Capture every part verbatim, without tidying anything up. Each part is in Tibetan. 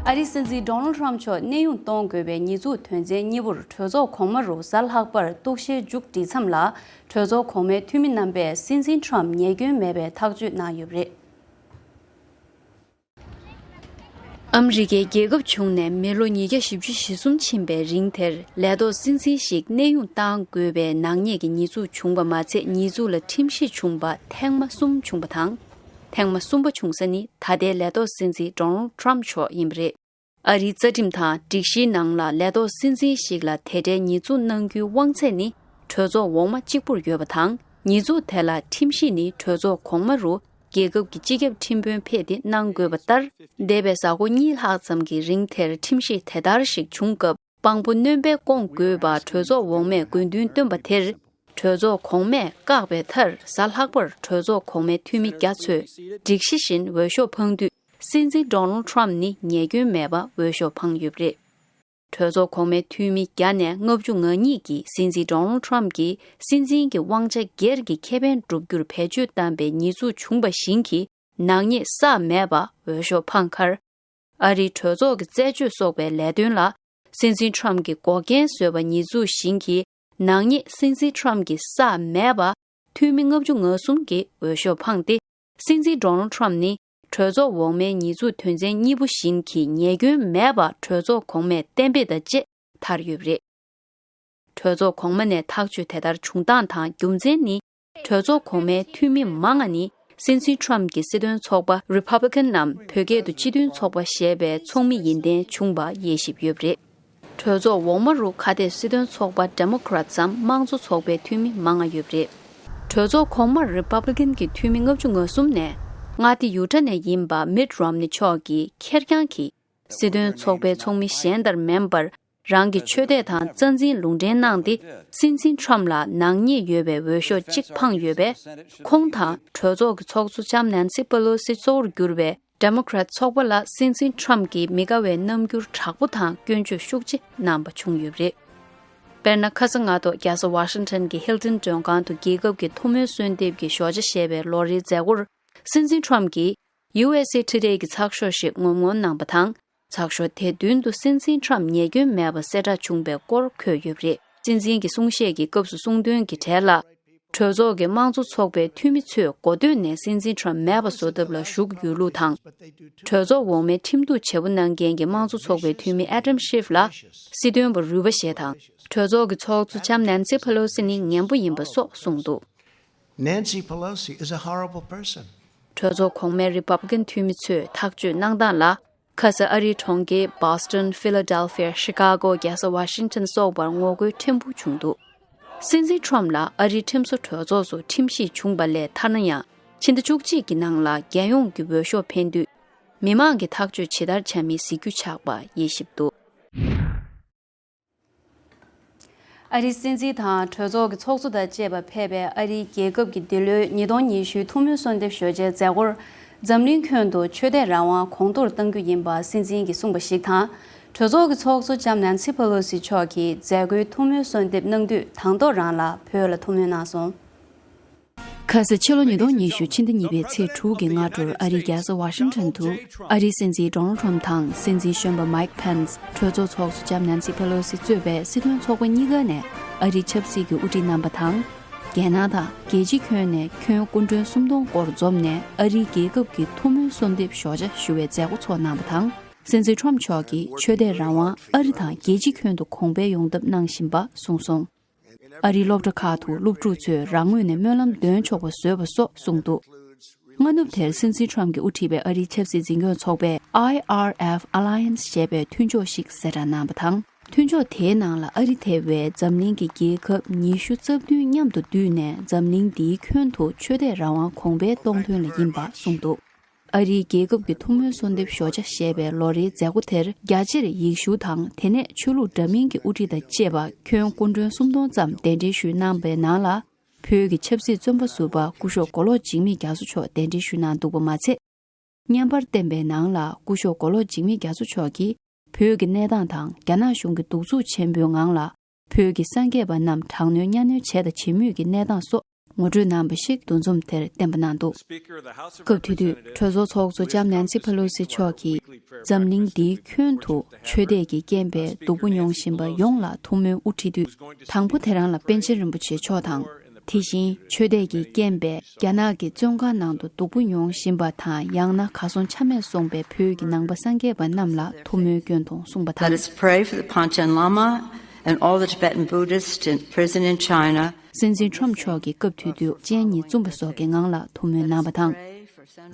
ཨ་རིའི་སྲིད་འཛིན་ཌོ་ནལ་ཊམ་མཆོག་གནས་དབྱུང་གཏོང་དགོས་པའི་ཉེས་འཛུགས་དོན་ཚན་གཉིས་པོར་གྲོས་ཚོགས་གོང་མ་རུ་གཟའ་ལྷག་པར་གཏུག་བཤེར་མཇུག་སྒྲིལ་མཚམས་ལ། གྲོས་ཚོགས་གོང་མའི་འཐུས་མི་རྣམ་པས་སྲིད་འཛིན་ཊམ་ཉེས་སྐྱོན་མེད་པའི་ཐག་གཅོད་གནང་ཡོད་པ་རེད། ཨ་མི་རི་ཀའི་རྒྱལ་ཁབ་བྱུང་ནས་མི་ལོ་ཉིས་བརྒྱ་བཞི་བཅུ་ཞེ་གསུམ་ཕྱིན་པའི་རིང་དེར། ལས་ཐོག་སྲིད་འཛིན་ཞིག་གནས་དབྱུང་གཏང་དགོས་པའི་ནག་ཉེས་ཀྱི་ཉེས་འཛུགས་བྱུང་པ་མ་ཚད། ཉེས་འཛུགས་ལ་ཁྲིམས་གཞི་བྱུང་པ་ཐེངས་མ་གསུམ་བྱུང་པ་དང་། ཐེངས་མ་གསུམ་པ་བྱུང་ས་ནི་ད་ལྟའི་ལས་ཐོག་སྲིད་འཛིན་ཌོ་ནལ་ཊམ་མཆོག་ཡིན་པ་རེད། ཨ་རིའི་རྩ་ཁྲིམས་དང་སྒྲིག་གཞིའི་ནང་ལ་ལས་ཐོག་སྲིད་འཛིན་ཞིག་ལ་དེ་འདྲའི་ཉེས་འཛུགས་གནང་རྒྱུའི་དབང་ཚད་ནི་གྲོས་ཚོགས་འོག་མ་གཅིག་པུར་ཡོད་པ་དང་། ཉེས་འཛུགས་དེ་ལ་ཁྲིམས་གཞི་ནི་གྲོས་ཚོགས་གོང་མ་རུ་རྒྱལ་ཁབ་ཀྱི་སྤྱི་ཁྱབ་ཁྲིམས་དཔོན་ཕེབས་ཏེ་གནང་དགོས་པ་ལྟར། འདས་པའི་གཟའ་འཁོར་གཉིས་ལྷག་ཙམ་གྱི་རིང་དེར་ཁྲིམས་གཞི་དེ་ལྟར་ཞིག་བྱུང་སྐབས། དཔང་པོ་སྣོན་སྤེལ་སྐོང་དགོས་པ་གྲོས་ཚོགས་འོག་མས་དགོས་འདུན་བཏོན་པ་དེར། གྲོས་ཚོགས་གོང་མས་བཀག་པའི་མཐར། གཟའ་ལྷག་པར་གྲོས་ཚོགས་གོང་མའི་འཐུས་མི་བརྒྱ་ཚོས་སྒྲིག་གཞི་བཞིན་འོས་ཤོག་འཕངས་དུས། སྲིད་འཛིན་ཌོ་ནལ་ཊམ་ནི་ཉེས་སྐྱོན་མེད་པ་འོས་ཤོག་འཕངས་ཡོད་པ་རེད། གྲོས་ཚོགས་གོང་མའི་འཐུས་མི་བརྒྱ་ནས་ལྔ་བཅུ་ང་གཉིས་ཀྱིས་སྲིད་འཛིན་ཌོ་ནལ་ཊམ་གྱིས་སྲིད་འཛིན་གྱི་དབང་ཆ་སྒེར་གྱི་ཁེ་ཕན་བསྒྲུབ་རྒྱུར་བེད་སྤྱོད་བཏང་པའི་ཉེས་འཛུགས་བྱུང་པ་བཞིན་གྱི་ནག་ཉེས་བསགས་མེད་པ་འོས་ཤོག་འཕངས་ཁར། ཨ་རིའི་གྲོས་ཚོགས་ཀྱི་རྩད་གཅོད་སོགས་པའི་ལས་དོན་ལ་སྲིད་འཛིན་ཊམ་གྱིས་འགོག་རྐྱེན་བཟོས་པ་ཉེས་འཛུགས་བཞིན་གྱི་ནག་ཉེས་སྲིད་འཛིན་ཊམ་གྱིས་བསགས་མེད་པ། འཐུས་མི་ལྔ་བཅུ་ང་གསུམ་གྱིས་འོས་ཤོག་འཕངས་ཏེ། སྲིད་འཛིན་ཌོ་ནལ་ཊམ་ནི་གྲོས་ཚོགས་འོག་མའི་ཉེས་འཛུགས་དོན་ཚན་གཉིས་པོ་བཞིན་གྱི་ཉེས་སྐྱོན་མེད་པ་གྲོས་ཚོགས་གོང་མས་གཏན་འབེབས་དང་བཅས་ཐར་ཡོད་པ་རེད། གྲོས་ཚོགས་གོང་མ་ནས་ཐག་གཅོད་དེ་ལྟར་བྱུང་སྟངས་དང་རྒྱུ་མཚན་ནི། གྲོས་ཚོགས་གོང་མའི་འཐུས་མི་མང་ང་ནི་སྲིད་འཛིན་ཊམ་གྱི་སྲིད་དོན་ཚོགས་པ་རི་པབ་ལི་ཀན་ནམ་བོད་སྐད་དུ་སྤྱི་མཐུན་ཚོགས་པ་ཞེས་པའི་ཚོགས་མི་ཡིན་གཏན་བྱུང་བ་དབྱེ་ཞིབ་ཡོད་པ་རེད། གྲོས་ཚོགས་འོག་མ་རུ་ཁ་གཏད་སྲིད་དོན་ཚོགས་པ་ཌེ་མོ་ཀྲ་ཊི་ཙམ་དམངས་གཙོ་ཚོགས་པའི་འཐུས་མི་མང་ང་ཡོད་པ་རེད། གྲོས་ཚོགས་གོང་མར་རི་པབ་ལི་ཀན་གྱི་འཐུས་མི་ལྔ་བཅུ་ང་གསུམ་ནས་མངའ་སྡེ་ཡུ་ཊ་ནས་ཡིན་པ་མིཊ་རོམ་ནི་མཆོག་གིས་ཁེར་རྐྱང་གིས་སྲིད་དོན་ཚོགས་པའི་ཚོགས་མི་གཞན་ལྟར་མིན་པར། རང་གི་ཆོས་དད་དང་རྩ་འཛིན་ལུང་འདྲེན་གནང་སྟེ། སྲིད་འཛིན་ཊམ་ལ་ནག་ཉེས་ཡོད་པའི་འོས་ཤོག་གཅིག་འཕངས་ཡོད་པས། ཁོང་དང་གྲོས་ཚོགས་ཀྱི་ཚོགས་གཙོ་ལྕམ་ནན་སི་པེ་ལོ་སི་གཙོ་བོར་གྱུར་པའི་ཌེ་མོ་ཀྲ་ཊི་ཚོགས་པ་ལ་སྲིད་འཛིན་ཊམ་གྱིས་མི་དགའ་བའི་རྣམ་འགྱུར་དྲག་པོ་དང་སྐྱོན་བརྗོད་ཤུགས་ཆེ་གནང་པ་བྱུང་ཡོད་པ་རེད། དཔེར་ན། ཁ་ས་སྔ་ཐོག་རྒྱལ་ས་ཝ་ཤིང་ཊོན་གྱི་ཧིལ་ཊོན་མགྲོན་ཁང་དུ་རྒྱལ་ཁབ་ཀྱི་ཐུགས་སྨོན་གསོལ་འདེབས་ཀྱི་ཞོགས་ཇ་ཞེས་པའི་ལོ་རེའི་མཛད་སྒོར། སྲིད་འཛིན་ཊམ་གྱིས་ཡུ་ཨེས་ཨེ་ཊུ་ཌེ་གི་ཚགས་ཤོག་ཞིག་ངོམ་ངོམ་གནང་པ་དང་། ཚགས་ཤོག་དེ་མདུན་དུ་སྲིད་འཛིན་ཊམ་ཉེས་སྐྱོན་མེད་པ་གསལ་བསྒྲགས་བྱུང་བའི་སྐོར་འཁོད་ཡོད་པ་རེད། སྲིད་འཛིན་གྱི་གསུང་བཤད་ཀྱི་སྐབས་སུ་གསུངས་དོན་གྱི་གྲས་ལ། གྲོས་ཚོགས་ཀྱི་དམངས་གཙོ་ཚོགས་པའི་འཐུས་མི་ཚོས་འགོ་སྟོད་ནས་སྲིད་འཛིན་ཊམ་མེད་པ་བཟོ་ཐབས་ལ་ཞུགས་ཡོད་ལུགས་དང་། གྲོས་ཚོགས་འོག་མའི་ཁྲིམས་གཏུག་བྱེད་པོ་གནང་མཁན་གྱི་དམངས་གཙོ་ཚོགས་པའི་འཐུས་མི་ཨེ་ཌམ་ཤིབ་ལ་སྲིད་དོན་པ་རུས་པ་ཞེས་དང་། གྲོས་ཚོགས་ཀྱི་ཚོགས་གཙོ་ལྕམ་ནན་སི་ཕེ་ལོ་སི་ནི་ངན་པོ་ཡིན་པ་སོགས་གསུངས་འདུག། Nancy Pelosi is a horrible person. གྲོས་ཚོགས་གོང་མའི་རི་པབ་ལི་ཀན་འཐུས་མི་ཚོས་ཐག་གཅོད་གནང་སྟངས་ལ། ཁ་ས་ཨ་རིའི་གྲོང་ཁྱེར་Boston, Philadelphia, Chicago, རྒྱལ་ས་ཝ་ཤིང་ཊོན་སོགས་པར་ངོ་རྒོལ་ཕྲན་བུ་བྱུང་འདུག། སྲིད་འཛིན་ཊམ་ལ་ཨ་རིའི་ཁྲིམས་བཟོ་གྲོས་ཚོགས་སུ་ཁྲིམས་ཞིབ་བྱུང་པ་ལས་ཐར་ན་ཡང་། ཕྱི་ཟླ་བཅུ་གཅིག་གི་ནང་ལ་རྒྱལ་ཡོངས་ཀྱི་འོས་ཤོག་འཕེན་དུས། མི་མང་གིས་ཐག་གཅོད་ཇི་ལྟར་བྱ་མིན་གཟིགས་རྒྱུ་ཆགས་པ་དབྱེ་ཞིབ་འདུག། ཨ་རིའི་སྲིད་འཛིན་དང་གྲོས་ཚོགས་ཀྱི་ཚོགས་གཙོ་དང་བཅས་པ་ཕེབས་པའི་ཨ་རིའི་རྒྱལ་ཁབ་ཀྱི་འདི་ལོའི་ཉིས་སྟོང་ཉི་ཤུའི་ཐུགས་སྨོན་གསོལ་འདེབས་ཞོགས་ཇའི་མཛད་སྒོར། འཛམ་གླིང་ཁྱོན་དུ་ཆོས་དད་རང་དབང་གོང་མཐོར་གཏང་རྒྱུ་ཡིན་པ་སྲིད་འཛིན་གྱིས་གསུངས་པ་ཞིག་དང་། གྲོས་ཚོགས་ཀྱི་ཚོགས་གཙོ་ལྕམ་ནན་སི་ཕེ་ལོ་སི་མཆོག་གིས་མཛད་སྒོའི་ཐུགས་སྨོན་གསོལ་འདེབས་གནང་དུས་དང་ཐོག་རང་ལ་བོད་ལ་ཐུགས་སྨོན་གནང་སོང་། ཁ་ས་ཕྱི་ལོ་ཉིས་སྟོང་ཉི་ཤུ་ཕྱི་ཟླ་གཉིས་པའི་ཚེས་དྲུག་གི་སྔ་དྲོར་ཨ་རིའི་རྒྱལ་ས་ཝ་ཤིང་ཊོན་དུ། ཨ་རིའི་སྲིད་འཛིན་ཌོ་ནལ་ཊམ་དང་སྲིད་འཛིན་གཞོན་པ་མའིག་ཕེན་སི། གྲོས་ཚོགས་ཚོགས་གཙོ་ལྕམ་ནན་སི་ཕེ་ལོ་སི་གཙོས་པའི་སྲིད་དོན་ཚོགས་པ་གཉིས་ཀ་ནས་ཨ་རིའི་ཆབ་སྲིད་ཀྱི་དབུ་ཁྲིད་རྣམ་པ་དང་། རྒྱལ་ནང་དང་རྒྱལ་སྤྱི་ཁྱོན་ནས་ཁྱོན་སྐུ་མགྲོན་སུམ་སྟོང་སྐོར་འཛོམས་ནས་ཨ་རིའི་རྒྱལ་ཁབ་ཀྱི་ཐུགས་སྨོན་གསོལ་འདེབས་ཞོགས་ཇ་ཞུ་བའི་མཛད་སྒོ་ཚོགས་གནང་བ་དང་། སྲིད་འཛིན་ཊམ་མཆོག་གིས་ཆོས་དད་རང་དབང་ཨ་རི་དང་རྒྱལ་སྤྱི་ཁྱོན་དུ་གོང་འཕེལ་ཡོང་ཐབས་གནང་བཞིན་པ་གསུངས་སོང་། ཨ་རིའི་སློབ་གྲྭ་ཁག་ཏུ་སློབ་ཕྲུག་ཚོས་རང་ངོས་ནས་སྨོན་ལམ་འདོན་ཆོག་པ་བཟོས་པ་སོགས་གསུངས་འདུག། སྔ་ནུབ་དེར་སྲིད་འཛིན་ཊམ་གྱིས་དབུ་ཁྲིད་པའི་ཨ་རིའི་ཆབ་སྲིད་འཛིན་སྐྱོང་ཚོགས་པས་I R F Alliance ཞེས་པའི་མཐུན་ཕྱོགས་ཤིག་གསལ་བསྒྲགས་གནང་བ་དང་། མཐུན་ཕྱོགས་དེའི་ནང་ལ་ཨ་རི་ཐེ་བའི་འཛམ་གླིང་གི་རྒྱལ་ཁབ་ཉི་ཤུ་རྩ་བདུན་མཉམ་དུ་འདུས་ནས་འཛམ་གླིང་འདིའི་ཁྱོན་དུ་ཆོས་དད་རང་དབང་གོང་འཕེལ་གཏོང་དོན་ལ་ཡིན་པ་གསུངས་འདུག། ཨ་རིའི་རྒྱལ་ཁབ་ཀྱི་ཐུགས་སྨོན་གསོལ་འདེབས་ཞོགས་ཇ་ཞེས་པའི་ལོ་རེའི་མཛད་སྒོ་དེར་རྒྱ་ཆེར་ཡིག་ཞུ་དང་དེ་ནས་ཆོས་ལུགས་འདྲ་མིན་གྱི་དབུ་ཁྲིད་དང་བཅས་པ་ཁྱོན་སྐུ་མགྲོན་སུམ་སྟོང་ཙམ་གདན་འདྲེན་ཞུས་གནང་པའི་ནང་ལ། བོད་ཀྱི་ཆབ་སྲིད་བཙོན་པ་ཟུར་པ་སྐུ་ཞབས་མགོ་ལོག་འཇིགས་མེད་རྒྱ་མཚོ་མཆོག་གདན་འདྲེན་ཞུས་གནང་འདུག་པ་མ་ཚད། བརྙན་པར་བསྟན་པའི་ནང་ལ་སྐུ་ཞབས་མགོ་ལོག་འཇིགས་མེད་རྒྱ་མཚོ་མཆོག་གིས་བོད་ཀྱི་གནས་སྟངས་དང་རྒྱ་ནག་གཞུང་གི་གདུག་རྩུབ་ཆེན་པོའི་ངང་ལ། བོད་ཀྱི་སངས་རྒྱས་པ་རྣམས་དྲག་གནོན་གཉའ་གནོན་བྱས་དང་བྱེད་མུས་ཀྱི་གནས་སྟངས་སོགས་ངོ་སྤྲོད་གནང་བ་ཞིག་འདུ་འཛོམས་དེར་བསྟན་པ་གནང་འདུག། སྐབས་དེ་དུས་གྲོས་ཚོགས་ཚོགས་གཙོ་ལྕམ་ནན་སི་ཕེ་ལོ་སི་མཆོག་གིས། འཛམ་གླིང་འདིའི་ཁྱོན་དུ་ཆོས་དད་ཀྱི་རྐྱེན་པས་སྡུག་པོ་མྱོང་བཞིན་པ་ཡོངས་ལ་ཐུགས་སྨོན་དབུ་ཁྲིད་དུས། དང་པོ་དེ་རང་ལ་པཎ་ཆེན་རིན་པོ་ཆེ་མཆོག་དང་། དེ་བཞིན་ཆོས་དད་ཀྱི་རྐྱེན་པས་རྒྱ་ནག་གི་བཙོན་ཁང་ནང་དུ་སྡུག་པོ་མྱོང་བཞིན་པ་དང་། ཡང་ན་གར་སོང་ཆ་མེད་སོང་པའི་བོད་ཀྱི་ནང་པ་སངས་རྒྱས་པ་རྣམས་ལ་ཐུགས་སྨོན་སྐྱོན་དུ་གསུངས་པ་Let དང་། Us pray for the Panchen Lama and all the Tibetan Buddhists in prison in China. སྲིད་འཛིན་ཁྲོམ་མཆོག་གིས་སྐབས་དེ་དུས་སྤྱན་གཉིས་བཙུམ་པ་སོགས་ཀྱི་ངང་ལ་ཐུགས་སྨོན་གནང་བ་དང་།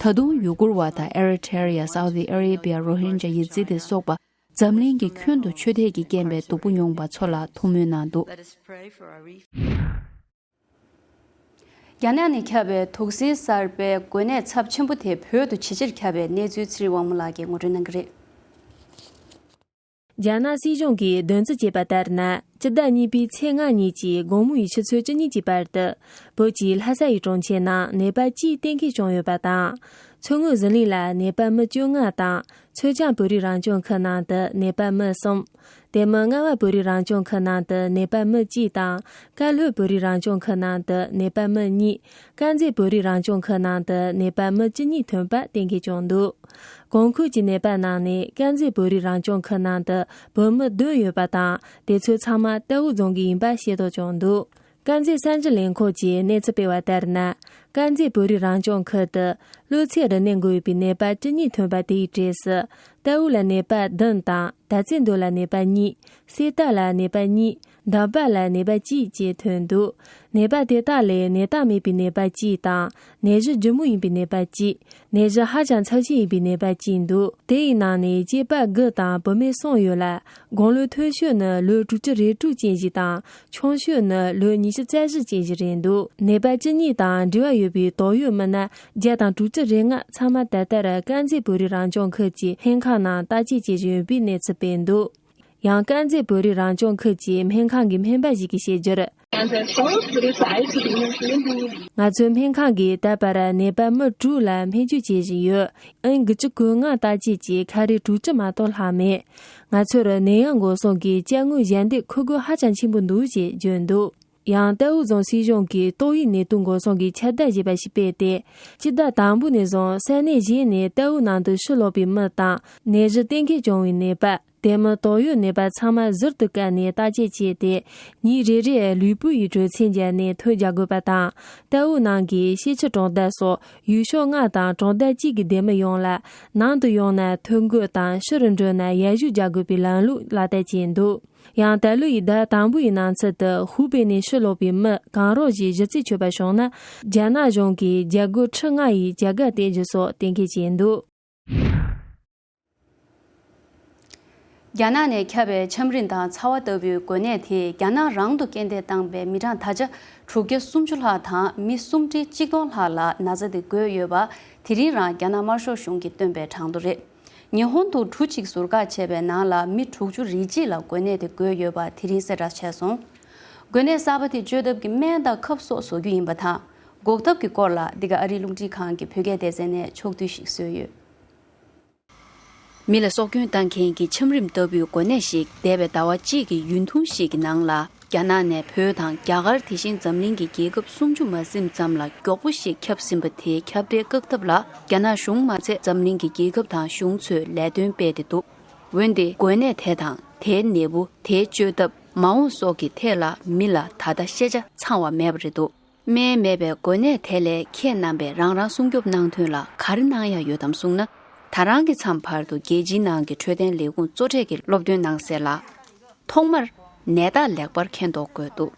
ད་དུང་ཡུ་གུར་བ་དང་ཨེ་རི་ཐེ་རི་ཡ། སའུ་དི་ཨ་རེ་བི་ཡ། རོ་ཧིན་ཇ་ཡི་ཛི་དེ་སོགས་པ་འཛམ་གླིང་གི་ཁྱོན་དུ་ཆོས་དད་ཀྱི་རྐྱེན་པས་སྡུག་པོ་མྱོང་བ་ཚོ་ལ་ཐུགས་སྨོན་གནང་འདུག་རྒྱ་ནག་ནས་ཁྱབ་པའི་དུག་སེལ་གསར་པའི་འགོས་ནད་ཚབས་ཆེན་པོ་དེ་བོད་དུ་ཇེ་ཆེར་ཁྱབ་པའི་གནས་ཚུལ་ཚེ་རིང་དབང་མོ་ལགས་ཀྱིས་ངོ་སྤྲོད་གནང་གི་རེད། རྒྱ་ནག་སྲིད་གཞུང་གིས་འདོན་རྩིས་བྱས་པ་ལྟར་ན། སྤྱི་ཟླ་གཉིས་པའི་ཚེས་ལྔ་ཉིན་གྱི་དགོང་མོ་ཡི་ཆུ་ཚོད་བཅུ་གཉིས་ཀྱི་བར་དུ། བོད་ཀྱི་ལྷ་ས་ཡི་གྲོང་ཁྱེར་ནང་ནད་པ་གཅིག་གཏན་འཁེལ་བྱུང་ཡོད་པ་དང་། མཚོ་སྔོན་ཟི་ལིང་ལ་ནད་པ་མི་བཅོ་ལྔ་དང་། མཚོ་བྱང་བོད་རིགས་རང་སྐྱོང་ཁུལ་ནང་དུ་ནད་པ་མི་གསུམ། དེ་མིན་རྔ་བ་བོད་རིགས་རང་སྐྱོང་ཁུལ་ནང་དུ་ནད་པ་མི་གཅིག་དང་། ཀན་ལྷོ་བོད་རིགས་རང་སྐྱོང་ཁུལ་ནང་དུ་ནད་པ་མི་གཉིས། དཀར་མཛེས་བོད་རིགས་རང་སྐྱོང་ཁུལ་ནང་དུ་ནད་པ་མི་བཅུ་གཉིས་ཐོན་པ་གཏན་འཁེལ་བྱུང་འདུག་གོང་འཁོད་ཀྱི་ནད་པ་ནང་ནས་དཀར་མཛེས་བོད་རིགས་རང་སྐྱོང་ཁུལ་ནང་དུ་བོད་མི་བདུན་ཡོད་པ་དང་། དེ་ཚོ་ཚང་མ་རྟའུ་རྫོང་གི་ཡིན་པ་ཤེས་རྟོགས་བྱུང་འདུག་དཀར་མཛེས་གསར་འགྱུར་ལས་ཁུངས་ཀྱིས་གནས་ཚུལ་སྤེལ་བ་ལྟར་ན། དཀར་མཛེས་བོད་རིགས་རང་སྐྱོང་ཁུལ་དུ་གློ་ཚད་རིམས་ནད་འགོས་པའི་ནད་པ་བཅུ་གཉིས་ཐོན་པ་དེའི་གྲས་སུ། རྟའུ་ལ་ནད་པ་བདུན་དང་། དར་རྩེ་མདོ་ལ་ནད་པ་གཉིས། གསེར་རྟ་ལ་ནད་པ་གཉིས། འདམ་པ་ལ་ནད་པ་གཅིག་བཅས་ཐོན་འདུག་ནད་པ་དེ་དག་ལས་ནད་རྟགས་མེད་པའི་ནད་པ་གཅིག་དང་། ནད་གཞི་ལྗིད་མོ་ཡིན་པའི་ནད་པ་གཅིག་ནད་གཞི་ཧ་ཅང་ཚབས་ཆེན་ཡིན་པའི་ནད་པ་གཅིག་འདུག་དེ་ཡི་ནང་ནས་སྐྱེས་པ་དགུ་དང་བུད་མེད་གསུམ་ཡོད་ལ། དགུང་ལོ་མཐོ་ཤོས་ནི་ལོ་དྲུག་ཅུ་རེ་དྲུག་ཅན་ཞིག་དང་། ཆུང་ཤོས་ནི་ལོ་ཉི་ཤུ་རྩ་བཞི་ཅན་ཞིག་རེད་འདུག་ནད་པ་བཅུ་གཉིས་དང་འབྲེལ་བ་ཡོད་པའི་དོགས་ཡོད་མི་སྣ་བརྒྱ་དང་དྲུག་ཅུ་རེ་ལྔ་ཚང་མ་ད་ལྟར་དཀར་མཛེས་བོད་རིགས་རང་སྐྱོང་ཁུལ་གྱི་སྨན་ཁང་ནང་བརྟག་དཔྱད་བྱེད་བཞིན་ཡོད་པའི་གནས་ཚུལ་སྤེལ་འདུག་ཡང་དཀར་མཛེས་བོད་རིགས་རང་སྐྱོང་ཁུལ་གྱི་སྨན་ཁང་གི་སྨན་པ་ཞིག་གིས་བཤད་རྒྱུར། ང་ཚོའི་སྨན་ཁང་གིས་ད་བར་ནད་པ་མི་དྲུག་ལ་སྨན་བཅོས་བྱེད་བཞིན་ཡོད། ཨན་དགུ་བཅུ་གོ་ལྔ་བརྟག་དཔྱད་ཀྱིས་ཁ་རས་དྲུག་ཅུ་མ་གཏོགས་ལྷག་མེད། ང་ཚོར་ནད་ཡམས་འགོག་སྲུང་གི་ཅ་དངོས་ཞལ་འདེབས་འཁུར་དགོས་ཧ་ཅང་ཆེན་པོ་འདུག་ཅེས་བརྗོད་འདུག་ཡང་རྟའུ་རྫོང་སྲིད་གཞུང་གིས་ཏོག་དབྱིབས་ནད་དུག་འགོག་སྲུང་གི་ཁྱབ་གདལ་ཞེས་པ་ཞིག་སྤེལ་ཏེ། སྤྱི་ཟླ་དང་པོ་ནས་བཟུང་ས་གནས་གཞན་ནས་རྟའུ་ནང་དུ་ཕྱིར་ལོག་པའི་མི་དང་། ནད་གཞི་གཏན་འཁེལ་བྱུང་བའི་ནད་པ། དེ་མིན་དོགས་ཡོད་ནད་པ་ཚང་མ་ཟུར་དུ་བཀར་ནས་བརྟག་དཔྱད་བྱས་ཏེ། ཉིན་རེ་རེར་ལུས་པོ་ཡི་དྲོད་ཚད་འཇལ་ནས་ཐོལ་རྒྱག་དགོས་པ་དང་། རྟའུ་ནང་གི་ཤེས་ཆུ་གྲོང་རྡལ་སོགས་ཡུལ་ཤོག་ལྔ་དང་གྲོང་རྡལ་གཅིག་གི་སྡེ་མི་ཡོངས་ལ། ནང་དུ་ཡོང་ན་ཐོ་འགོད་དང་། ཕྱིར་འགྲོ་ན་ཡར་ཞུ་རྒྱག་དགོས་པའི་ལམ་ལུགས་ལག་བསྟར་བྱས་འདུག་ཡང་ད་ལོ་ཡི་ཟླ་དང་པོ་ཡི་ནང་ཚུད་དུ་ཧུའུ་པེ་ནས་ཕྱིར་ལོག་པའི་མི་གང་རུང་ཞིག་གཞི་རྩའི་ཆད་པ་བྱུང་ན། རྒྱ་ནག་གཞུང་གིས་རྒྱ་སྒོར་ཁྲི་ལྔ་ཡི་རྒྱ་སྒར་སྟེར་རྒྱུ་སོགས་གཏན་འཁེལ་བྱས་འདུག་རྒྱ་ནག་ནས་ཁྱབ་པའི་ཆམ་རིམས་དང་ཚ་བ་ལྟ་བུའི་འགོས་ནད་དེས་རྒྱ་ནག་རང་དུ་རྐྱེན་འདས་བཏང་པའི་མི་གྲངས་ད་ཆ་དྲུག་བརྒྱ་སུམ་ཅུ་ལྷག་དང་མི་སུམ་ཁྲི་གཅིག་སྟོང་ལྷག་ལ་ན་ཚ་དེ་འགོས་ཡོད་པ་དེ་རིང་རང་རྒྱ་ནག་དམར་ཤོག་གཞུང་གིས་བཏོན་པའི་གྲངས་ཐོ་རེད། ཉི་ཧོང་དུ་གྲུ་གཅིག་ཟུར་བཀག་བྱས་པའི་ནང་ལ་མི་དྲུག་ཅུ་རེ་གཅིག་ལ་འགོས་ནད་དེ་འགོས་ཡོད་པ་དེ་རིང་གསལ་བསྒྲགས་བྱས་སོང་། འགོས་ནད་གསར་པ་དེ་བཅོས་ཐབས་ཀྱི་སྨན་དང་ཁབ་སོགས་བཟོ་རྒྱུ་ཡིན་པ་དང་། འགོག་ཐབས་ཀྱི་སྐོར་ལ་འདི་ག་ཨ་རིའི་རླུང་འཕྲིན་ཁང་གི་བོད་སྐད་སྡེ་ཚན་ནས་ཕྱོགས་བསྡུས་ཤིག་བཟོས་ཡོད། མི་ལ་སྲོག་སྐྱོན་བཏང་མཁན་གྱི་ཆམ་རིམས་ལྟ་བུའི་འགོས་ནད་ཞིག་འདས་པའི་ཟླ་བ་གཅིག་གི་ཡུན་ཐུང་ཞིག་གི་ནང་ལ། རྒྱ་ནག་ནས་བོད་དང་རྒྱ་གར། དེ་བཞིན་འཛམ་གླིང་གི་རྒྱལ་ཁབ་སུམ་ཅུ་མ་ཟིན་ཙམ་ལ་མགྱོགས་པོ་ཞིག་ཁྱབ་ཟིན་པ་དེའི་ཁྱབ་གདལ་བཀག་ཐབས་ལ། རྒྱ་ནག་གཞུང་མ་ཚད་འཛམ་གླིང་གི་རྒྱལ་ཁབ་དང་གཞུང་ཚོས་ལས་དོན་སྤེལ་ཏེ་འདུག་འོན་ཏེ་འགོས་ནད་དེ་དང་། དེའི་ནད་འབུ། དེའི་བཅོས་ཐབས། མ་འོངས་སོགས་ཀྱི་ཐད་ལ་མི་ལ་ད་ལྟ་ཤེས་བྱ་ཚང་བ་མེད་པ་རེད་འདུག་སྨན་མེད་པའི་འགོས་ནད་དེ་ལས་ཁྱེད་རྣམ་པས་རང་རང་སྲུང་སྐྱོབ་གནང་དོན་ལ་ག་རེ་གནང་ཡ་ཡོད་དམ་གསུངས་ན། ད་རང་གི་མཚམས་བར་དུ་རྒྱལ་སྤྱིའི་ནང་གི་འཕྲོད་བསྟེན་ལས་ཁུངས་གཙོ་གྲས་ཀྱི་སློབ་སྟོན་གནང་གསལ་ལ། ཐོག་མར་ནད་རྟགས་ལེགས་པར་མཁྱེན་རྟོགས་དགོས་འདུག་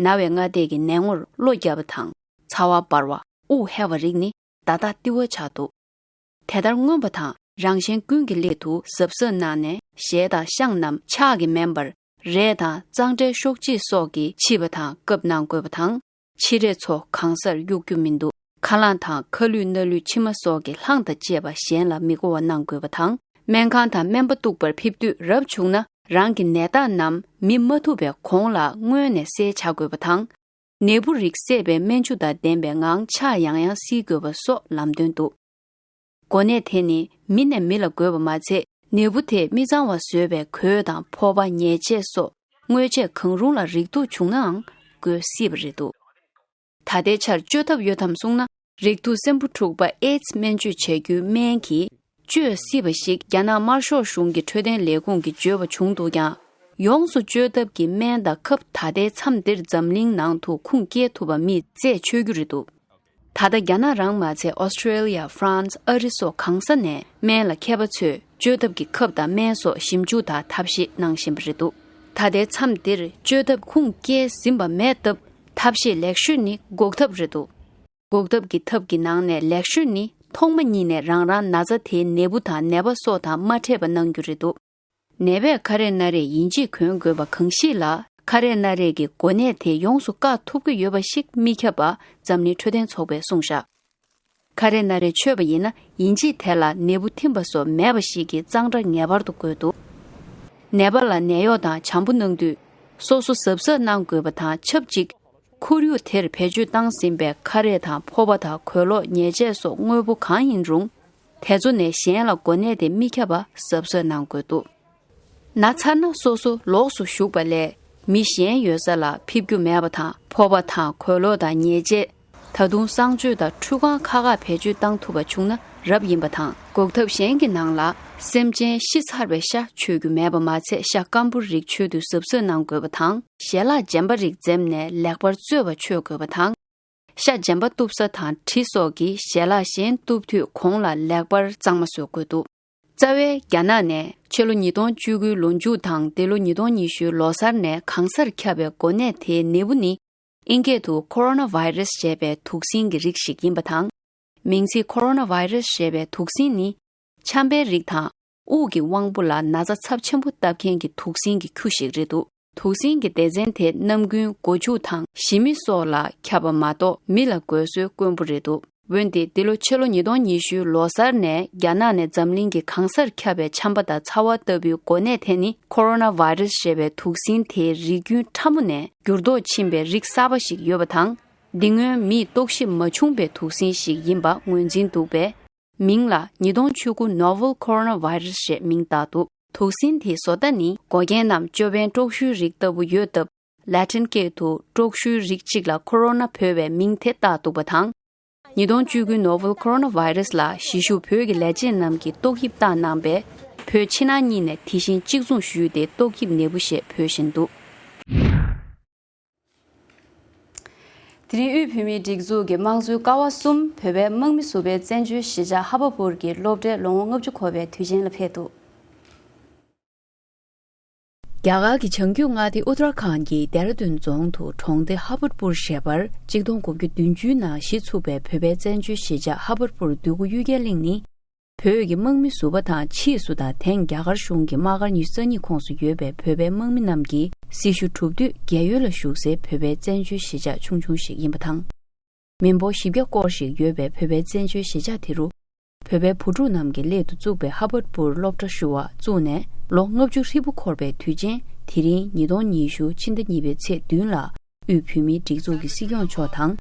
ན་བའི་སྔ་ལྟས་ཀྱི་ནད་ངོར་གློ་རྒྱག་པ་དང་། ཚ་བ་འབར་བ། དབུགས་ཧལ་བ་རིགས་ནི་བརྡ་རྟགས་ལྟེ་བ་ཆགས་འདུག་དེ་ལྟར་མངོན་པ་དང་རང་གཞན་ཀུན་གྱི་སླད་དུ་གཟབ་གཟབ་གནང་ནས། ཞལ་དང་ཤངས་རྣམས་ཕྱག་གིས་མནན་པར། རས་དང་གཙང་སྦྲའི་ཤོག་ལྕེ་སོགས་ཀྱིས་ཕྱིས་པ་དང་བཀབ་གནང་དགོས་པ་དང་། མཆིལ་རས་ཚོ་གང་སར་གཡུག་རྒྱུ་མི་འདུག་ཁ་རླངས་དང་ཁ་ལུད་སྣ་ལུད་མཆིལ་མ་སོགས་ཀྱི་རླངས་དང་བཅས་པ་གཞན་ལ་མི་འགོ་བ་གནང་དགོས་པ་དང་། སྨན་ཁང་དང་སྨན་པ་གཏུག་པར་ཕེབས་དུས་རབ་བྱུང་ན། རང་གི་ནད་རྟགས་རྣམས་མི་མ་ཐུག་པའི་གོང་ལ་སྔོན་ནས་གསལ་བྱ་དགོས་པ་དང་། ནད་འབུ་རིགས་བསྲེས་པའི་སྨན་ཆུ་དང་ལྡན་པའི་ངང་ཕྱག་ཡང་ཡང་བསིལ་དགོས་པ་སོགས་ལམ་སྟོན་འདུག་འགོ་ནད་དེ་ནི་མི་ནས་མི་ལ་འགོས་པ་མ་ཚད། ནད་འབུ་དེས་མི་གཙང་བ་བཟོས་པའི་གོས་དང་ཕོར་པ། ཉལ་ཆས་སོགས་དངོས་ཆས་གང་རུང་ལ་རེག་དུག་བྱུང་ནའང་འགོས་སྲིད་པ་རེད་འདུག་ད་ལྟའི་ཆར་བཅོས་ཐབས་ཡོད་དམ་གསུངས་ན། རེག་དུག་སྲིན་འབུ་འཁྲུགས་པ་ཨེ་ཛི་སྨན་བཅོས་བྱ་རྒྱུའི་སྨན་གྱིས། བཅོས་སྲིད་པ་ཞིག་རྒྱ་ནག་དམར་ཤོག་གཞུང་གི་འཕྲོད་བསྟེན་ལས་ཁུངས་ཀྱིས་བརྗོད་པ་བྱུང་འདུག་ཀྱང་། ཡོངས་སུ་བཅོས་ཐབས་ཀྱི་སྨན་དང་ཁབ་ད་ལྟའི་མཚམས་འདིར་འཛམ་གླིང་ནང་དུ་ཁུངས་སྐྱེལ་ཐུབ་པ་མི་རྩད་ཆོད་རྒྱུ་རེད་འདུག་ད་ལྟ་རྒྱ་ནག་རང་མ་ཚད་ཨོ་སི་ཀྲེ་ལི་ཡ། ཧྥ་རན་སི། ཨ་རི་སོགས་གང་ས་ནས་སྨན་ལ་མཁས་པ་ཚོས་བཅོས་ཐབས་ཀྱི་ཁབ་དང་སྨན་སོགས་ཞིབ་འཇུག་དང་ཐབས་ཤེས་གནང་བཞིན་པ་རེད་འདུག་ད་ལྟའི་མཚམས་འདིར་བཅོས་ཐབས་ཁུངས་སྐྱེལ་ཟིན་པ་མེད་སྟབས། ཐབས་ཤེས་ལེགས་ཤོས་ནི་འགོག་ཐབས་རེད་འདུག་འགོག་ཐབས་ཀྱི་ཐབས་ཀྱི་ནང་ནས་ལེགས་ཤོས་ནི་ཐོག་མ་ཉིད་ནས་རང་རང་ན་ཚ་དེའི་ནད་འབུ་དང་ནད་པ་སོགས་དང་མ་འཕྲད་པ་གནང་རྒྱུ་རེད་འདུག་ནད་པས་ཁ་རས་སྣ་རས་ཡིན་གཅིག་གོན་དགོས་པ་གང་ཞིག་ལ། ཁ་རས་སྣ་རས་ཀྱི་གོ་གནས་དེ་ཡོངས་སུ་བཀག་ཐུབ་ཀྱི་ཡོད་པ་ཞིག་མི་ཁྱབ་པ་འཛམ་གླིང་འཕྲོད་བསྟེན་ཚོགས་པས་གསུངས་བཞག་ཁ་རས་སྣ་རས་མཆོད་པ་ཡིན་ན་ཡིན་གཅིག་དེ་ལ་ནད་འབུ་ཐིམ་པ་སོགས་མེད་པ་ཞིག་གི་གཙང་སྦྲ་ངེས་པར་དུ་དགོས་འདུག་ནད་པ་ལ་ནད་གཡོག་དང་བྱམས་པོ་གནང་དུས། སོ་སོ་གཟབ་གཟབ་གནང་དགོས་པ་དང་ཆབས་ཅིག་ཁོར་ཡུག་དེར་བེད་སྤྱོད་བཏང་ཟིན་པའི་ཁ་རས་དང་ཕོར་པ་དང་གོས་ལོག་ཉལ་ཆས་སོགས་དངོས་པོ་གང་ཡིན་རུང་། དེ་ཚོ་ནས་གཞན་ལ་གོ་གནས་དེ་མི་ཁྱབ་པ་གཟབ་གཟབ་གནང་དགོས་འདུག་ན་ཚར་ན་སོ་སོ་ལོགས་སུ་བཞུགས་པ་ལས་མི་གཞན་ཡོད་ས་ལ་ཕེབས་རྒྱུ་མེད་པ་དང་། ཕོར་པ་དང་གོས་ལོག་དང་ཉལ་ཆས། ད་དུང་གསང་སྤྱོད་དང་ཁྲུས་ཁང་ཁག་ཁག་བེད་སྤྱོད་བཏང་ཐུབ་པ་བྱུང་ན་རབ་ཡིན་པ་དང་། འགོག་ཐབས་གཞན་གྱི་ནང་ལ་སེམས་ཅན་ཤི་ཚར་བའི་ཤ་མཆོད་རྒྱུ་མེད་པ་མ་ཚད། ཤ་སྐམ་པོ་རིགས་མཆོད་དུས་གཟབ་གཟབ་གནང་དགོས་པ་དང་། ཞལ་ལག་རྗེན་པ་རིགས་འཛེམས་ནས་ལེགས་པར་བཙོས་པ་མཆོད་དགོས་པ་དང་། ཤ་རྗེན་པ་གཏུབ་ས་དང་གྲི་སོགས་ཀྱིས་ཞལ་ལག་གཞན་གཏུབ་དུས་གོང་ལ་ལེགས་པར་གཙང་མ་བཟོ་དགོས་འདུག་རྩ་བའི་རྒྱ་ནག་ནས་ཕྱི་ལོ་ཉིས་སྟོང་བཅུ་དགུའི་ལོ་མཇུག་དང་འདི་ལོ་ཉིས་སྟོང་ཉི་ཤུའི་ལོ་གསར་ནས་གང་སར་ཁྱབ་པའི་འགོ་ནད་དེའི་ནད་འབུ་ནི། ཨིན་སྐད་དུ་ཁོ་རོ་ན་བྷའི་རེས་ཞེས་པའི་དུག་སྲིན་གྱི་རིགས་ཤིག་ཡིན་པ་དང་། མིང་ཚིག་ཁོ་རོ་ན་བྷའི་རེས་ཞེས་པའི་དུག་སྲིན་ནི། ཆམ་པའི་རིགས་དང་། དབུགས་ཀྱི་དབང་པོ་ལ་ན་ཚ་ཚབས་ཆེན་པོ་བཏབ་མཁན་གྱི་དུག་སྲིན་གྱི་ཁྱུ་ཞིག་རེད་འདུག་དུག་སྲིན་གྱི་སྡེ་ཚན་དེ་ནམ་རྒྱུན་སྒོ་ཕྱུགས་དང་ཞི་མི་སོགས་ལ་ཁྱབ་པ་མ་གཏོགས་མི་ལ་འགོས་སྲོལ་དཀོན་པོ་རེད་འདུག་འོན་ཏེ་འདི་ལོ་ཕྱི་ལོ་ཉིས་སྟོང་ཉི་ཤུའི་ལོ་གསར་ནས་རྒྱ་ནག་ནས་འཛམ་གླིང་གི་གང་སར་ཁྱབ་པའི་ཆམ་པ་དང་ཚ་བ་ལྟ་བུའི་འགོ་ནད་དེ་ནི་ཁོ་རོ་ན་བྷའི་རེས་ཞེས་པའི་དུག་སྲིན་དེའི་རིགས་རྒྱུན་ཕྲ་མོ་ནས་འགྱུར་ལྡོག་ཕྱིན་པའི་རིགས་གསར་པ་ཞིག་ཡོད་པ་དང་། འདི་སྔོན་མིས་རྟོག་ཞིབ་མ་བྱུང་པའི་དུག་སྲིན་ཞིག་ཡིན་པ་ངོས་འཛིན་འདུག་པས། མིང་ལ་ཉིས་སྟོང་བཅུ་དགུ་Novel Coronavirus ཞེས་མིང་བཏགས་འདུག་དུག་སྲིན་དེའི་བཟོ་ལྟ་ནི་འགོག་རྐྱེན་རྣམས་ཅོ་བན་པྲོག་ཤུའི་རིགས་ལྟ་བུ་ཡོད་སྟབས། ལ་ཏིན་སྐད་དུ་པྲོག་ཤུའི་རིགས་གཅིག་ལ་ཁོ་རོ་ན་འབོད་པའི་མིང་དེ་བཏགས་འདུག་པ་དང་། ཉིས་སྟོང་བཅུ་དགུ་Novel Coronavirus ལ་གཞིས་བཞུགས་བོད་ཀྱི་ལས་བྱེད་རྣམས་ཀྱིས་ཏོག་དབྱིབས་བཏགས་གནང་པས། བོད་ཕྱི་ནང་གཉིས་ནས་དེ་བཞིན་གཅིག་མཚུངས་ཞུས་ཏེ་ཏོག་དབྱིབས་ནད་འབུ་ཞེས་འབོད་བཞིན་འདུག་དེ་རིང་དབུས་བོད་མིའི་སྒྲིག་འཛུགས་ཀྱི་དམངས་གཙོའི་ཀ་བ་གསུམ་བོད་པའི་དམག་མི་ཟུར་པའི་བཙན་བྱོལ་གཞིས་ཆགས་ཧ་བ་པུར་གྱི་སློབ་གྲྭའི་ལོ་ངོ་ལྔ་བཅུ་འཁོར་བའི་དུས་ཆེན་ལ་ཕེབས་འདུག་རྒྱ་གར་གྱི་བྱང་རྒྱུད་མངའ་སྡེ་ཨུ་ཏར་ཁཱན་གྱི་ལྡེ་ར་ལྡུན་རྫོང་དུ་གྲོང་སྡེ་ཧ་བ་པུར་ཞེས་པར་གཅིག་སྟོང་དགུ་བརྒྱ་བདུན་ཅུའི་ནང་གཞི་ཚུགས་པའི་བོད་པའི་བཙན་བྱོལ་གཞིས་ཆགས་ཧ་བ་པུར་འདོད་རྒུ་གཡུལ་རྒྱལ་གླིང་ནི། བོད་ཀྱི་དམག་མི་ཟུར་པ་དང་ཕྱིས་སུ་དང་དེང་རྒྱ་གར་གཞུང་གི་དམག་སྒར་ཉི་ཤུ་རྩ་གཉིས་ཁོངས་སུ་ཡོད་པའི་བོད་པའི་དམག་མི་རྣམས་ཀྱིས་སྲི་ཞུ་གྲུབ་དུས་རྒས་ཡོལ་ལ་ཞུགས་སའི་བོད་པའི་བཙན་བྱོལ་གཞིས་ཆགས་ཆུང་ཆུང་ཞིག་ཡིན་པ་དང་། མི་འབོར་བཞི་བརྒྱ་སྐོར་ཞིག་ཡོད་པའི་བོད་པའི་བཙན་བྱོལ་གཞིས་ཆགས་དེ་རུ། བོད་པའི་བུ་ཕྲུག་རྣམས་ཀྱི་སླད་དུ་བཙུགས་པའི་ཧ་བར་པུར་སློབ་གྲྭ་ཞུ་བ་བཙུགས་ནས་ལོ་ལྔ་བཅུ་ཧྲིལ་པོ་འཁོར་བའི་དུས་ཆེན་དེ་རིང་ཉིས་སྟོང་ཉི་ཤུ་ཕྱི་ཟླ་གཉིས་པའི་ཚེས་བདུན་ལ་དབུས་བོད་མིའི་སྒྲིག་འཛུགས་ཀྱི་སྲིད་སྐྱོང་མཆོག་དང་།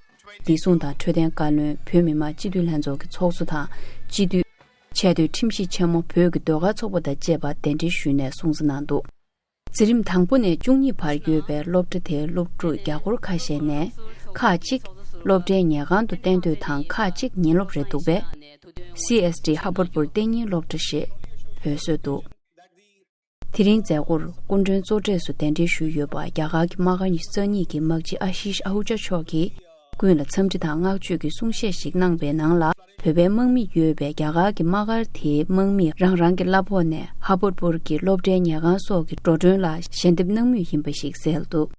བདེ་སྲུང་དང་འཕྲོད་བསྟེན་བཀའ་བློན། བོད་མི་མང་སྤྱི་འཐུས་ལྷན་ཚོགས་ཀྱི་ཚོགས་གཙོ་དང་སྤྱི་འཐུས། ཆེས་མཐོའི་ཁྲིམས་གཞི་ཆེན་མོ་བོད་ཀྱི་ཟློས་གར་ཚོགས་པ་དང་བཅས་པ་གདན་འདྲེན་ཞུས་ནས་སྲུང་བརྩི་གནང་འདུག་འཛིན་རིམ་དང་པོ་ནས་བཅུ་གཉིས་བར་ཡོད་པའི་སློབ་གྲྭ་དེའི་སློབ་ཕྲུག་རྒྱ་སྒོར་ཁ་ཤས་ནས་ཁག་ཅིག་སློབ་གྲྭའི་ཉལ་ཁང་དུ་གཏན་སྡོད་དང་ཁག་ཅིག་ཉིན་སློབ་རེད་འདུག་པས། སི་ཨེས་ཌི་ཧ་བར་པུར་གཏན་ཉིན་སློབ་གྲྭ་ཞེས་འབོད་སྲོལ་འདུག་དེ་རིང་མཛད་སྒོར་སྐུ་མགྲོན་གཙོ་གྲས་སུ་གདན་འདྲེན་ཞུས་ཡོད་པ། རྒྱ་གར་གྱི་དམག་སྒར་ཉི་ཤུ་རྩ་གཉིས་ཀྱི་དམག་སྤྱི་ཨ་ཤིཤ་ཨ་ཧུ་ཇ་མཆོག་གིས་ཀུན་ལ་འཚམས་འདྲི་དང་བསྔགས་བརྗོད་ཀྱི་གསུང་བཤད་ཞིག་གནང་བའི་ནང་ལ། བོད་པའི་དམག་མི་ཡོད་པའི་རྒྱ་གར་གྱི་དམག་སྒར་དེའི་དམག་མིས་རང་རང་གི་གླ་ཕོགས་ནས་ཧ་བར་པུར་གྱི་སློབ་གྲྭའི་ཉལ་ཁང་སོགས་ཀྱི་འགྲོ་གྲོན་ལ་ཞལ་འདེབས་གནང་མུས་ཡིན་པ་ཞིག་གསལ་འདུག་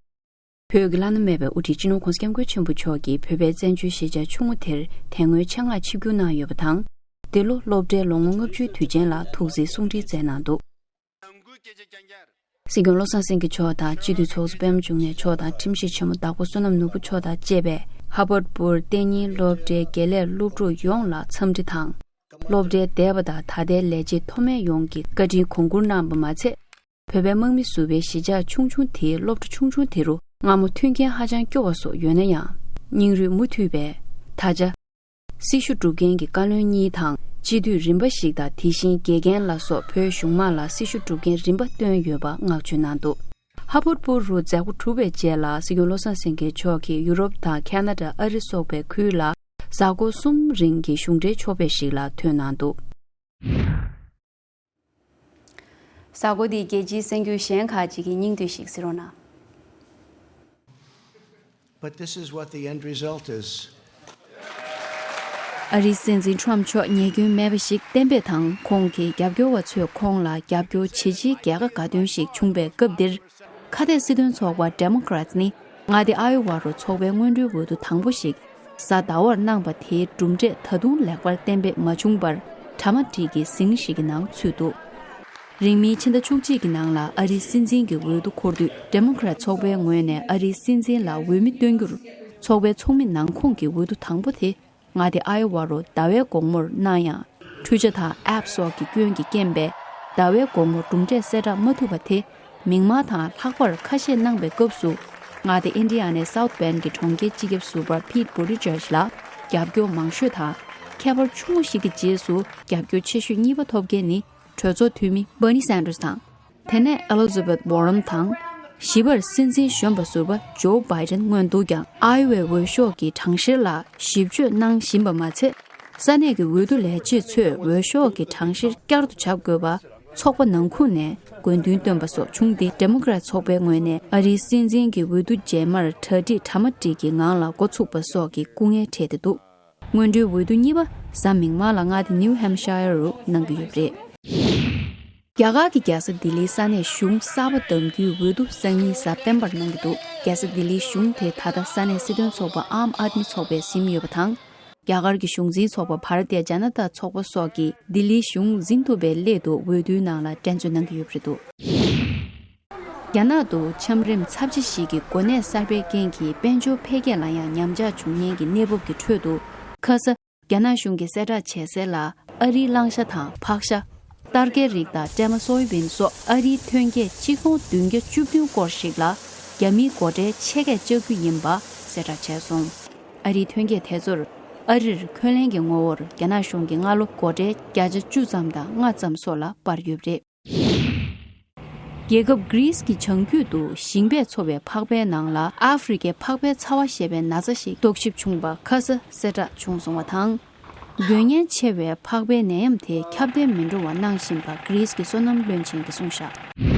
བོད་ཀྱི་བླ་ན་མེད་པའི་དབུ་ཁྲིད་སྤྱི་ནོར་༸གོང་ས་༸སྐྱབས་མགོན་ཆེན་པོ་མཆོག་གིས་བོད་པའི་བཙན་བྱོལ་གཞིས་ཆགས་ཆུང་ངུ་དེར་དེ་སྔོན་ཆེད་མངགས་ཆིབས་བསྒྱུར་གནང་ཡོད་པ་དང་། འདི་ལོ་སློབ་གྲྭའི་ལོ་ངོ་ལྔ་བཅུའི་དུས་ཆེན་ལ་ཐུགས་བརྩེའི་གསུང་འཕྲིན་བསྩལ་གནང་འདུག་སྲིད་སྐྱོང་བློ་བཟང་སེང་གེ་མཆོག་དང་སྤྱི་འཐུས་ཚོགས་གཙོ་པད་མ་འབྱུང་གནས་མཆོག་དང་ཁྲིམས་ཞིབ་ཆེན་མོ་དྭགས་པོ་བསོད་ནམས་ནོར་བུ་མཆོག་དང་བཅས་པས་ཧ་བར་པུར་གཏན་ཉིན་སློབ་གྲྭའི་དགེ་ལས་སློབ་ཕྲུག་ཡོངས་ལ་འཚམས་འདྲི་དང་། སློབ་གྲྭའི་འདས་པ་དང་ད་ལྟའི་ལས་བྱེད་མཐོ་དམན་ཡོངས་ཀྱི་བཀའ་དྲིན་གོང་བཀུར་གནང་བ་མ་ཚད། བོད་པའི་དམག་མི་ཟུར་པའི་གཞིས་ཆགས་ཆུང་ཆུང་དེའི་སློབ་གྲྭ་ཆུང་ཆུང་དེ་རུ་སྔ་མོ་མཐུན་རྐྱེན་ཧ་ཅང་སྐྱོ་བ་སོགས་ཡོད་ན་ཡང་། སྙིང་རུས་མུ་མཐུད་པའི་ད་ཆ། སྲི་ཞུ་སྒྲུབ་མཁན་གྱི་བཀའ་བློན་གཉིས་དང་སྤྱི་འཐུས་རིམ་པ་ཞིག་དང་། དེ་བཞིན་དགེ་རྒན་ལ་སོགས་བོད་གཞུང་དམངས་ལ་སྲི་ཞུ་སྒྲུབ་མཁན་རིམ་པ་བཏོན་ཡོད་པ་བསྔགས་བརྗོད་གནང་འདུག་ཧ་བར་པུར་རུ་མཛད་སྒོ་གྲུབ་པའི་རྗེས་ལ་སྲིད་སྐྱོང་བློ་བཟང་སེང་གེ་མཆོག་གིས་ཡུ་རོབ་དང་ཁ་ན་ཌ། ཨ་རི་སོགས་པའི་ཁུལ་ལ་གཟའ་འཁོར་གསུམ་རིང་གི་གཞུང་འབྲེལ་ཕྱོགས་ཕེབས་ཤིག་ལ་ཐོན་གནང་འདུག་གཟའ་འཁོར་འདིའི་རྒྱལ་སྤྱིའི་གསར་འགྱུར་གཞན་ཁག་ཅིག་གི་སྙིང་བསྡུས་ཤིག་གཟིགས་རོགས་གནང་། But this is what the end result is. ཨ་རིའི་སྲིད་འཛིན་ཁྲོམ་མཆོག་ཉེས་སྐྱོན་མེད་པ་ཞིག་གཏན་འབེབས་དང་། ཁོང་གི་རྒྱབ་སྐྱོར་བ་ཚོས་ཁོང་ལ་རྒྱབ་སྐྱོར་བྱེད་ཆེད་རྒྱལ་ཁ་ག་འདོན་ཞིག་བྱུང་བའི་སྐབས་འདིར། ཁ་གཏད་སྲིད་དོན་ཚོགས་པ་Democrats་ནི་མངའ་སྡེ་ཨའི་ཝ་རུ་ཚོགས་པའི་སྔོན་འགྲོའི་འོས་བསྡུ་དང་པོ་ཞིག་གཟའ་ཟླ་བར་གནང་པ་དེའི་གྲུབ་འབྲས་ད་དུང་ལེགས་པར་གཏན་འབེབས་མ་བྱུང་བར། གྲ་མ་སྒྲིག་གི་ཟིང་ཞིག་གི་ནང་ཚུད་འདུག་རིང་མིན་ཕྱི་ཟླ་བཅུ་གཅིག་གི་ནང་ལ་ཨ་རིའི་སྲིད་འཛིན་གྱི་འོས་བསྡུ་འཁོར་དུས། Democrat་ཚོགས་པའི་ངོས་ནས་ཨ་རིའི་སྲིད་འཛིན་ལ་འོས་མི་བཏོན་རྒྱུར། ཚོགས་པའི་ཚོགས་མི་ནང་ཁོངས་ཀྱི་འོས་བསྡུ་དང་པོ་དེ་མངའ་སྡེ་ཨའི་ཝ་རུ་ཟླ་བའི་དགོང་མོར་གནང་ཡང་། འཕྲུལ་ཆ་དང་ཨེབ་སོགས་ཀྱི་སྐྱོན་གྱི་རྐྱེན་པས། ཟླ་བའི་དགོང་མོ་གྲུབ་འབྲས་གསལ་བསྒྲགས་མ་ཐུབ་པ་དེ། མིག་དམར་དང་ལྷག་པར་ཁ་ཤས་གནང་པའི་སྐབས་སུ། མངའ་སྡེ་ཨིན་ཌི་ཡ་ནའི་South Bend་གྱི་གྲོང་ཁྱེར་སྤྱི་ཁྱབ་ཟུར་པ་Pete Buttigieg་ལ་རྒྱབ་སྐྱོར་མང་ཤོས་དང་། ཁྱད་པར་ཆུང་ངུ་ཞིག་གི་རྗེས་སུ་རྒྱབ་སྐྱོར་ཆེ་ཤོས་གཉིས་པ་ཐོབ་མཁན་ནི། གྲོས་ཚོགས་འཐུས་མི་Bernie Sanders་དང་། དེ་ནས་Elizabeth Warren་དང་། བཞི་པར་སྲིད་འཛིན་གཞོན་པ་ཟུར་པ་Joe Biden་མངོན་འདུག་ཀྱང་། ཨའི་ཝའི་འོས་ཤོག་གི་གྲངས་བཤེར་ལ་ཞིབ་དཔྱོད་གནང་བཞིན་པ་མ་ཚད། ས་གནས་ཀྱི་འོས་བསྡུ་ལས་བྱེད་ཚོས་འོས་ཤོག་གི་གྲངས་བཤེར་བསྐྱར་དུ་བྱ་དགོས་པ། ཚོགས་པ་ནང་ཁུལ་ནས་དགོས་འདུན་བཏོན་པ་སོགས་བྱུང་སྟེ། Democrat་ཚོགས་པའི་ངོས་ནས་ཨ་རིའི་སྲིད་འཛིན་གྱི་འོས་བསྡུ་རྗེས་མར་གྲ་སྒྲིག་གྲ་མ་སྒྲིག་གི་ངང་ལ་འགོ་ཚུགས་པ་སོགས་ཀྱི་སྐུ་ངལ་འཕྲད་དེ་འདུག་སྔོན་འགྲོའི་འོས་བསྡུ་གཉིས་པ་གཟའ་མིག་དམར་ལ་མངའ་སྡེ་New Hampshire་རུ་གནང་གི་ཡོད་པ་རེད། རྒྱ་གར་གྱི་རྒྱལ་ས་ལྡི་ལིའི་ས་གནས་གཞུང་གསར་པ་བདམས་རྒྱུའི་འོས་བསྡུ་སང་ཉིན་གཟའ་སྤེན་པར་གནང་གི་འདུག་རྒྱལ་ས་ལྡི་ལིའི་གཞུང་དེ་ད་ལྟ་ས་གནས་སྲིད་དོན་ཚོགས་པ་Aam Aadmi་ཚོགས་པས་ཟིན་ཡོད་པ་དང་། རྒྱ་གར་གྱི་གཞུང་འཛིན་ཚོགས་པ་Bharatiya Janata་ཚོགས་པ་སོགས་ཀྱིས་ལྡི་ལིའི་གཞུང་འཛིན་ཐུབ་པའི་སླད་དུ་འོས་བསྡུའི་ནང་ལ་འགྲན་རྩོད་གནང་གི་ཡོད་པ་རེད་འདུག་རྒྱ་ནག་ཏུ་ཆམ་རིམས་ཚབས་ཆེ་ཞིག་གི་འགོ་ནད་གསར་པའི་རྐྱེན་གྱིས་དཔལ་འབྱོར་འཕེལ་རྒྱས་ལ་ཡང་ཉམས་ཆག་བྱུང་ཉེན་གྱི་གནས་བབ་ཀྱི་ཁྲོད་དུ། ཁ་ས། རྒྱ་ནག་གཞུང་གིས་གསལ་བསྒྲགས་བྱས་གསལ་ལ། ཨ་རིའི་གླང་ཤ་དང་ཕག་ཤ། སྟར་གའི་རིགས་དང་སྲན་མ་སོ་ཡ་བིན་སོགས་ཨ་རིའི་ཐོན་སྐྱེད་ཆིག་སྟོང་བདུན་བརྒྱ་བཅུ་བདུན་སྐོར་ཞིག་ལ་རྒྱ་མིའི་སྒོ་ཁྲལ་ཆེ་སྐད་བཅག་རྒྱུ་ཡིན་པ་གསལ་བསྒྲགས་བྱས་སོང་། ཨ་རིའི་ཐོན་སྐྱེད་དེ་ཚོར་ཨ་རིར་འཁོན་ལན་གྱི་ངོ་བོར་རྒྱ་ནག་གཞུང་གིས་སྔ་ལོ་སྒོ་ཁྲལ་བརྒྱ་ཆ་བཅུ་ཙམ་དང་ལྔ་ཙམ་སོགས་ལ་སྤར་ཡོད་པ་རེད། རྒྱལ་ཁབ་གྷི་རིས་ཀྱི་བྱང་རྒྱུད་དུ་ཞིང་པས་འཚོ་བའི་ཕག་པའི་ནང་ལ་ཨ་ཧྥེ་རི་ཁའི་ཕག་པའི་ཚ་བ་ཞེས་པའི་ན་ཚ་ཞིག་རྟོག་ཞིབ་བྱུང་བ་ཁ་ས་གསལ་བསྒྲགས་བྱུང་སོང་བ་དང་། རྒོལ་ངན་ཆེ་བའི་ཕག་པའི་ནད་ཡམས་དེ་ཁྱབ་གདལ་མི་འགྲོ་བ་གནང་བཞིན་པ་གྷི་རིས་ཀྱི་སོ་ནམ་བློན་ཆེན་གྱིས་གསུངས་བཞག